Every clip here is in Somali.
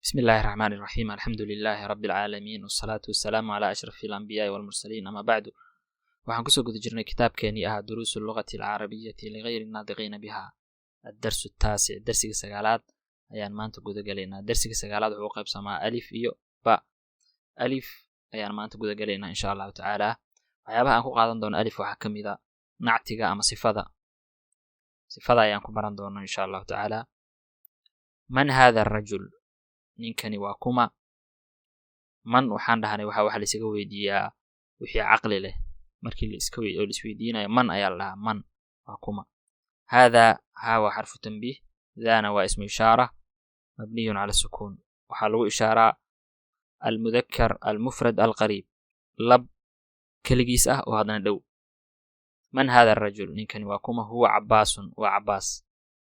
Bismi illaahi raxmaani raxiim, alxamdu lilaahi rabbi alcaalamiin, wasalaatu wasalaamu calaa ashrafi alambiyaai walmursaliin, ama bacdu. Waxaan kusoo guda jirnay kitaabkeenii ahaa Duruusu Lugati Alcarabiyati Ligayri Naadiqiina Biha, Addarsu Taasic. Darsiga sagaalaad ayaan maanta gudagelaynaa. Darsiga sagaalaad wuxuu u qaybsamaa alif iyo ba. Alif ayaan maanta gudagelaynaa, insha Allahu tacaala. Waxyaabaha aan ku qaadan doono alif waxaa ka mid a nactiga ama sifada. Sifada ayaan ku baran doona, insha Allahu tacaala. Man hada arajul? Ninkani waa kuma? Man waxaan dhahnay waxa laisaga weydiiyaa wixii caqli leh. Markii oo laisweydiinayo man ayaa la dhahaa. Man waa kuma. Haadaa, haa waa xarfu tanbiih, daana waa ismu ishaara mabniyun cala sukuun. Waxaa lagu ishaaraa almudakar almufrad alqariib, lab keligiis ah oo haddana dhow. Man hada arajul? Ninkani waa kuma? Huwa Cabaasun, waa Cabaas.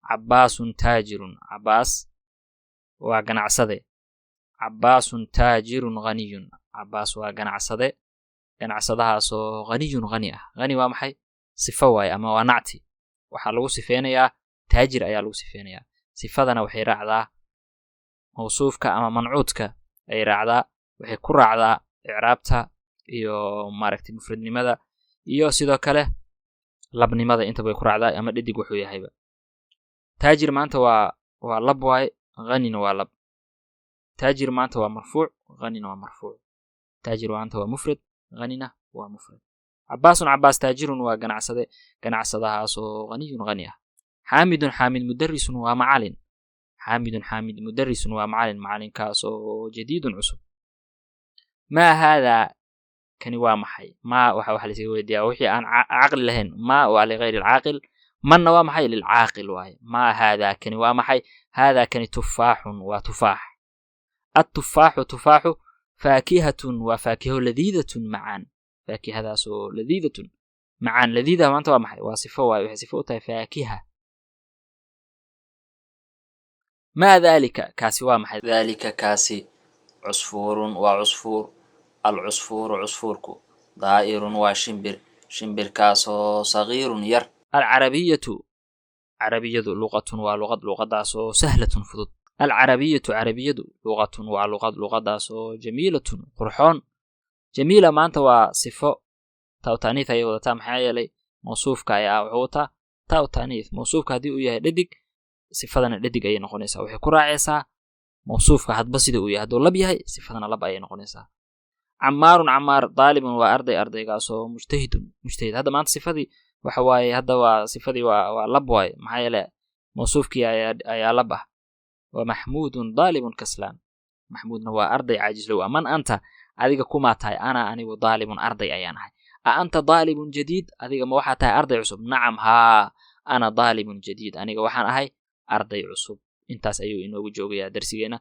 Cabaasun taajirun, Cabaas waa ganacsade. Cabaasun taajirun haniyun, Cabaas waa ganacsade, ganacsadahaasoo haniyun, hani ah. Hani waa maxay? Sifo waaye ama waa nacti. Waxaa lagu sifeynayaa taajir ayaa lagu sifeynayaa. Sifadana waxay raacdaa mawsuufka ama mancuudka ayay raacdaa. Waxay ku raacdaa icraabta iyo maaragtay mufradnimada iyo sidoo kale labnimada, intaba way ku raacdaa, ama dhedig wuxuu yahayba. Taajir maanta waa lab waaye, hanina waa lab. Taajir maanta waa marfuuc, hanina waa marfuuc. Taajir maanta waa mufrad, hanina waa mufrad. Cabaasun, Cabaas, taajirun waa ganacsade, ganacsadahaasoo haniyun, hani ah. Xaamidun, Xaamid, mudarisun waa macalin. Xaamidun, Xaamid, mudarisun waa macalin, macalinkaasoo jadiidun, cusub. Maa haadaa? Kani waa maxay? Maa waxa laisaga weydiiyaa wixii aan caqli lahayn. Maa waa ligayri alcaaqil. Manna waa maxay? Lilcaaqil waaye. Maa haadaa? Kani waa maxay? Haadaa, kani, tufaaxun, waa tufaax. Attufaaxu, tufaaxu, faakihatun, waa faakiho, ladiidatun, macaan, faakihadaasoo ladiidatun, macaan. Ladiida maanta waa maxay? Waa sifo waaye. Waxay sifo u tahay faakiha. Maa daalika? Kaasi waa maxay? Daalika, kaasi, cusfuurun, waa cusfuur. Alcusfuuru, cusfuurku, daa'irun, waa shimbir, shimbirkaasoo sagiirun, yar. Alcarabiyatu, carabiyadu, luqatun, waa luqad, luqadaasoo sahlatun, fudud. Alcarabiyatu, carabiyadu, luqatun, waa luqad, luqadaasoo jamiilatun, qurxoon. Jamiila maanta waa sifo, taa taaniith ayay wadataa. Maxaa yeelay mawsuufka ayaa wuxuu wataa taa taaniith. Mawsuufka haddii uu yahay dhadig, sifadana dhadig ayay noqonaysaa. Waxay ku raacaysaa mawsuufka hadba sida uu yahay. Hadduu lab yahay, sifadana lab ayay noqonaysaa. Camaarun, Camaar, daalibun, waa arday, ardaygaasoo mujtahidun, mujtahid. Hadda maanta sifadii waxa waaye, hadda waa sifadii waa lab waaye. Maxaa yeele mawsuufkii ayaa lab ah. Wa Maxmuudun daalibun kaslaan, Maxmuudna waa arday caajislow ah. Man anta? Adiga kumaa tahay? Ana, anigu, daalibun, arday ayaan ahay. A anta daalibun jadiid? Adiga ma waxaa tahay arday cusub? Nacam, haa, ana daalibun jadiid, aniga waxaan ahay arday cusub. Intaas ayuu inoogu joogayaa darsigeena.